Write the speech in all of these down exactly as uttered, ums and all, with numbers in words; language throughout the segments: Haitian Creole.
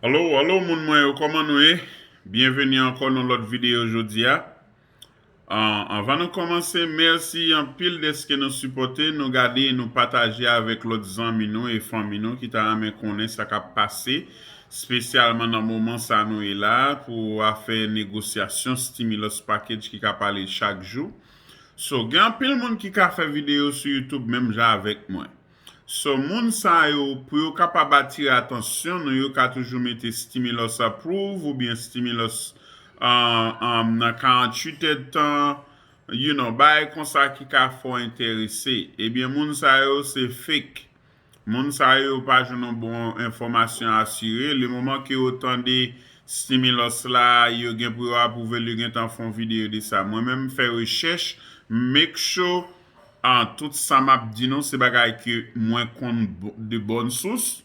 Alo, alo, moun mwen yo, kòman nou ye? Byenveni ankò nan lòt videyo jodi a. An, anvan nou kòmanse, mèsi anpil dèske nou sipòte, nou gade, nou pataje avèk lòt zanmi nou e fanmi nou ki ta renmen konnen sa k ap pase, espesyalman nan moman sa nou ye la pou afè negosyasyon stimulus package ki ka pale chak jou. So, gen anpil moun ki ka fè videyo sou YouTube menm jan avèk mwen. So, moun sa yo, pou yo kapab atire atansyon nou, yo ka toujou mete stimulus approve oubyen stimulus uh, um, nan karanntuit èdtan, you know, bagay konsa ki ka fè w enterese. Ebyen, moun sa yo se fake. Moun sa yo pa jwenn yon bon enfòmasyon asire. Le moman ke yo tande stimulus la, yo gen pou yo apwouve l, yo gentan fè yon videyo de sa. Mwen menm, m fè rechèch, make sure an, tout sa m ap di nou, se bagay ke mwen konn de bòn sous.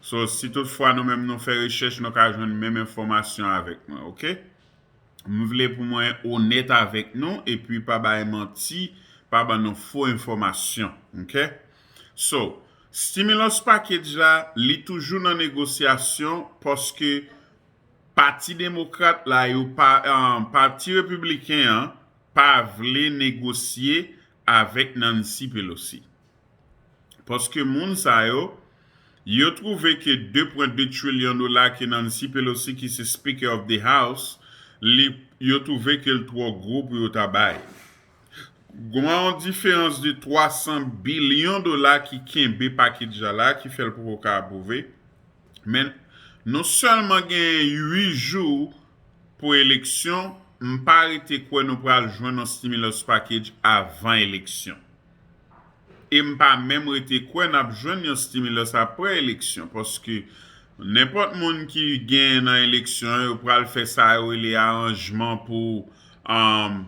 So, si toutfwa nou menm nou fè rechèch, nou ka jwenn menm enfòmasyon avèk mwen, oke? M vle pou mwen onèt avèk nou, epi pa bay manti, pa ban nou fo enfòmasyon, oke? So, stimulus package la, li toujou nan negosyasyon, paske Pati Demokrat la, yo pa, uh, Pati Repibliken an pa vle negosye avèk Nancy Pelosi. Paske moun sa yo, yo twouve ke de pwen de trilyon dola ke Nancy Pelosi, ki se Speaker of the House, li, yo twouve ke l twò gwo pou yo ta bay. Gen yon diferans de twa san bilyon dola ki kenbe package la, ki fè l poko ka apwouve. Men, nou sèlman gen uit jou pou eleksyon, m pa rete kwè nou pral jwenn yon stimulus package avan eleksyon. E m pa menm rete kwè n ap jwenn yon stimulus apre eleksyon, paske nenpòt moun ki genyen nan eleksyon an, yo pral fè sa yo rele aranjman pou, um,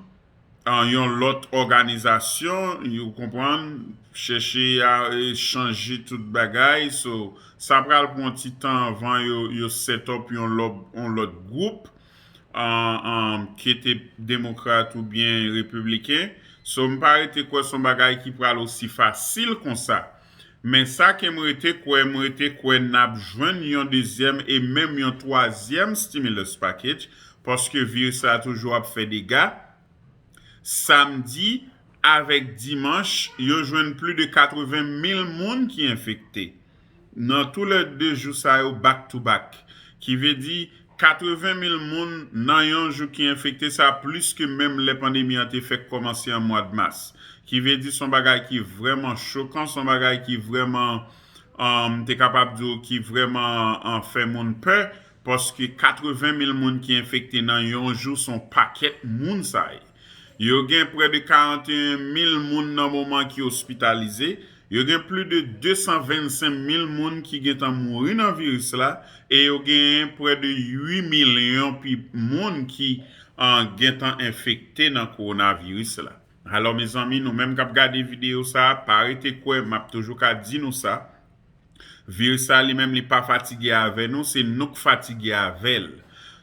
an yon lòt òganizasyon, yo konprann, chèche a e chanje tout bagay. So, sa pral pran ti tan anvan yo, yo set up yon lòt, yon lòt gwoup, an, an, ki te demokrat oubyen repibliken. So, m pa rete kwè se yon bagay ki pral osi fasil konsa. Men sa ke m rete kwè, m rete kwè n ap jwenn yon dezyèm e menm yon twazyèm stimulus package, paske viris la toujou ap fè dega. Samdi avèk dimanch, yo jwenn plis de katreven mil moun ki enfekte. Nan tou lè de jou sa yo back to back. Ki vle di, katreven mil moun nan yon jou ki enfekte, sa plis ke menm lè pandemi an te fèk kòmanse an mwa de mas. Ki vle di, se yon bagay ki vrèman chokan, se yon bagay ki vrèman, um, te kapab di w, ki vrèman, um, fè moun pè, paske katreven mil moun ki enfekte nan yon jou, se yon pakèt moun sa ye. Yo gen prè de karanteyen mil moun nan moman ki ospitalize. Yo gen plis de de san vennsenk mil moun ki gentan mouri nan viris la. E yo gen prè de uit milyon pi moun ki, an, gentan enfekte nan kowonaviris la. Alò, mezanmi, nou menm k ap gade videyo sa a, pa rete kwè, m ap toujou ka di nou sa. Viris sa li menm li pa fatige avè nou, se nou k fatige avè l.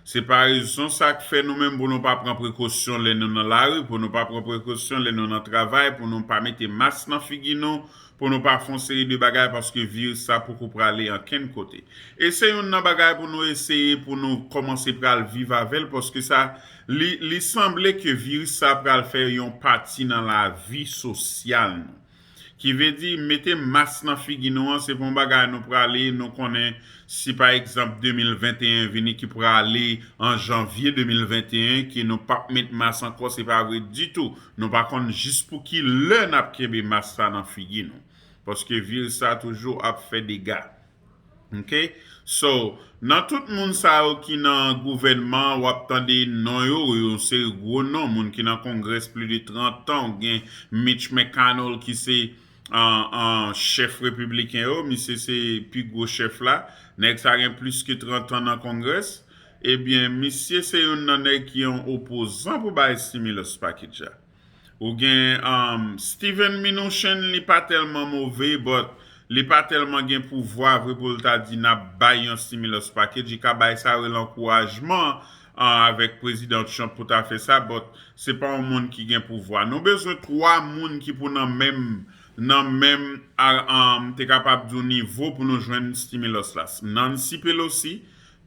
Se pa rezon sa k fè nou menm pou nou pa pran prekosyon lè nou nan lari, pou nou pa pran prekosyon lè nou nan travay, pou nou pa mete mas nan figi nou, pou nou pa fè yon seri de bagay, paske viris sa poko prale ankenn kote. E se youn nan bagay pou nou eseye, pou nou kòmanse pral viv avè l, paske sa, li, li sanble ke viris sa pral fè yon pati nan lavi sosyal nou. Ki vle di, mete mas nan figi nou an, se pa yon bagay nou prale, nou konnen si pa egzanp de mil venteyen vini ki prale an janvye de mil venteyen, ke nou p ap met mas ankò, se pa vre ditou. Nou pa konn jis pou ki lè n ap kenbe mas sa nan figi nou. Paske viris sa toujou ap fè dega. Ok? So, nan tout moun sa yo ki nan gouvènman, w ap tande non yo, yon seri gwo non, moun ki nan Congress plis de trant an, ou gen Mitch McConnell ki se, an, an, chèf repibliken yo, misye se pi gwo chèf la, nèg sa gen plis ke trant an nan Congress, ebyen, misye se youn nan nèg ki yon opozan pou bay stimulus package la. Ou gen, um, Steven Mnuchin, li pa tèlman move, but li pa tèlman gen pouvwa vre pou l ta di n ap bay yon stimulus package. Li ka bay sa yo rele ankourajman, uh, avèk Prezidan Trump pou ta fè sa, but se pa yon moun ki gen pouvwa. Nou bezwen twa moun ki pou nan menm, nan menm, a, um, te kapab di w nivo pou nou jwenn stimulus la. Nancy Pelosi,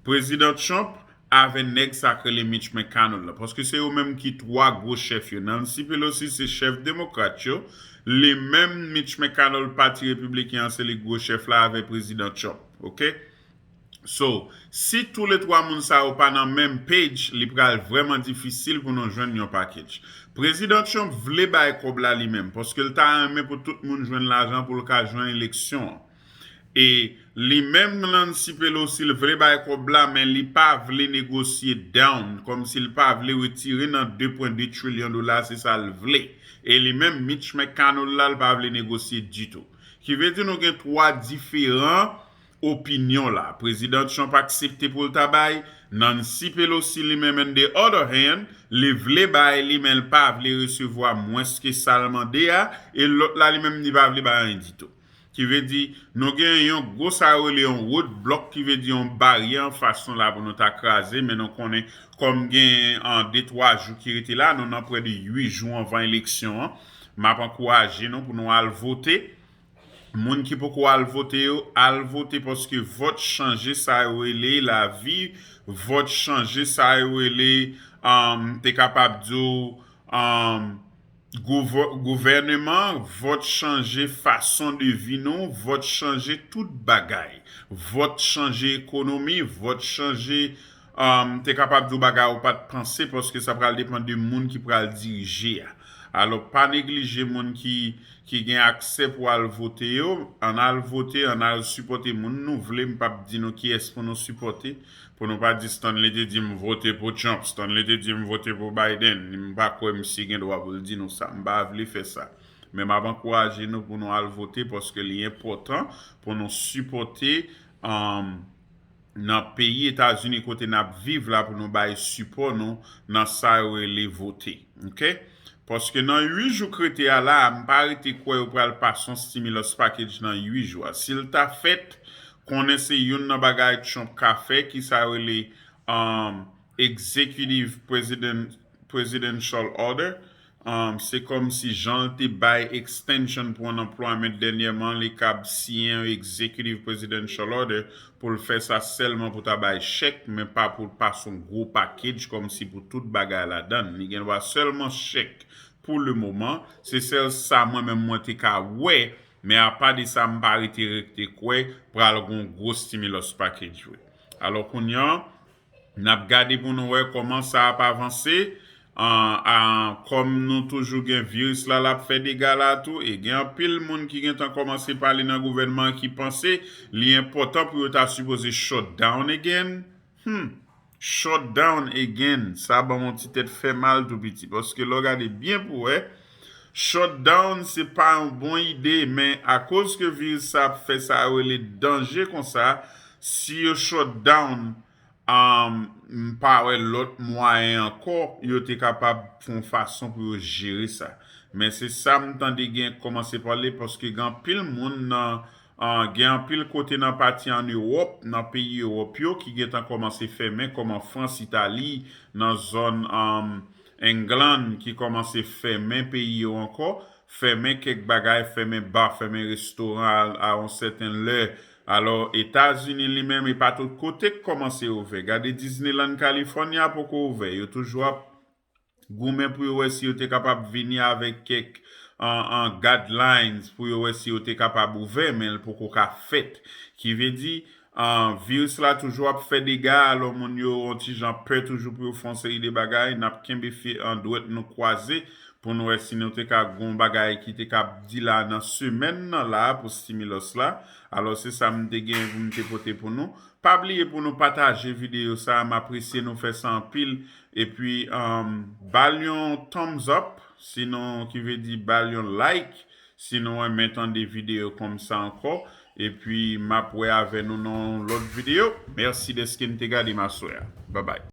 Prezidan Trump avè nèg sa k rele Mitch McConnell la, paske se yo menm ki twa gwo chèf yo. Nancy Pelosi se chèf demokrat yo, li menm Mitch McConnell pati repibliken an se li gwo chèf la avè prezidan Trump, oke? So, si toulètwa moun sa yo pa nan menm page, li pral vrèman difisil pou nou jwenn yon package. Prezidan Trump vle bay kòb la li menm, paske l ta renmen pou tout moun jwenn lajan pou l ka jwenn eleksyon an. E li menm Nancy Pelosi l vle bay kòb la, men li pa vle negosye down, kòmsi l pa vle retire nan de pwen de trilyon dola, se sa l vle. E li menm Mitch McConnell la, l pa vle negosye ditou. Ki vle di nou gen twa diferan opinyon la. Prezidan Trump aksepte pou l ta bay, Nancy Pelosi li menm, on the other hand, li vle bay li, men l pa vle resevwa mwens ke sa l mande a, e lòt la li menm li pa vle bay anyen ditou. Ki vle di, nou gen yon gwo sa yo rele yon road block, ki vle di yon baryè an fason la pou nou ta kraze, men nou konnen kòm gen an de twa jou ki rete la, nou nan prè de uit jou anvan eleksyon an, m ap ankouraje nou pou nou al vote. Moun ki poko al vote yo, al vote paske vòt chanje sa yo rele lavi, vòt chanje sa yo rele, um, te kapab di w, um, gouvè- gouvèneman, vòt chanje fason de vi nou, vòt chanje tout bagay. Vòt chanje ekonomi, vòt chanje, um, te kapab di w bagay ou pa t panse, paske sa pral depann de moun ki pral dirije a. Alò, pa neglije moun ki, ki gen aksè pou al vote yo. Ann al vote, ann al sipòte moun nou vle. M p ap di nou kiyès pou nou sipòte. Pou nou pa di Stanley te di m vote pou Trump, Stanley te di m vote pou Biden, m pa kwè misye gen dwa pou l di nou sa. M pa vle fè sa. Men m ap ankouraje nou pou nou al vote paske li enpòtan pou nou sipòte, um, nan peyi Etazini kote n ap viv la pou nou bay sipò nou nan sa yo rele vote. Oke? Paske nan uit jou k rete a la, m pa rete kwè yo pral pase yon stimulus package nan uit jou a. Si l ta fèt, konnen se youn nan bagay Trump ka fè, ki sa yo rele, um, executive president, presidential order. Um, se kòmsi jan l te bay extension pou unemployment dènyèman, li kab siyen yon executive presidential order pou l fè sa sèlman pou ta bay chèk, men pa pou l pase yon gwo package kòmsi pou tout bagay ladan l. Li gen dwa sèlman chèk pou le moman. Se sèl sa mwen menm mwen te ka wè, men apa de sa m pa rete rete kwè pral gon gwo stimulus package vre. Alò kounye a, n ap gade pou nou wè kòman sa ap avanse. An, an, kòm nou toujou gen viris la, l ap fè dega la tou, e gen anpil moun ki gentan kòmanse pale nan gouvènman an ki panse li enpòtan pou yo ta sipoze shut down again. Hmm. Shut down again. Sa ban m yon ti tèt fè mal tou piti. Paske lè w gade byen pou wè, shut down se pa yon bon ide, men akoz ke viris sa ap fè sa yo rele danje konsa, si yo shut down, um, m pa wè lòt mwayen ankò yo te kapab fè yon fason pou yo jere sa. Men se sa m tande gen kòmanse pale, paske gen anpil moun nan, uh, gen anpil kote nan pati ann Ewòp, nan peyi Ewòp yo, ki gentan kòmanse fèmen, kòman Frans, Itali, nan zòn, um, England, ki kòmanse fèmen peyi yo ankò, fèmen kèk bagay, fèmen ba, fèmen restoran a, a yon sèten lè. Alò, Etazini li menm, e pa tout kote k kòmanse ouvè. Gade Disneyland California poko ouvè. Yo toujou ap goumen pou yo wè si yo te kapab vini avèk kèk, an, an, guidelines pou yo wè si yo te kapab ouvè, men l poko ka fèt. Ki vle di, an, viris la toujou ap fè dega, alò moun yo yon ti jan pè toujou pou yo fè yon seri de bagay. N ap kenbe fye an dwèt nou kwaze pou nou wè si nou te ka gon bagay ki te ka di la nan semèn nan la pou stimulus la. Alò se sa m te gen pou m te pote pou nou. Pa bliye pou nou pataje videyo sa a, m apresye nou fè sa anpil. Epi, um, ba l yon thumbs up, sinon ki vle di ba l yon like, si nou renmen tande videyo konmsa ankò. Epi m ap wè avè nou nan yon lòt videyo. Mèsi dèske n te gade m aswè a. Babay.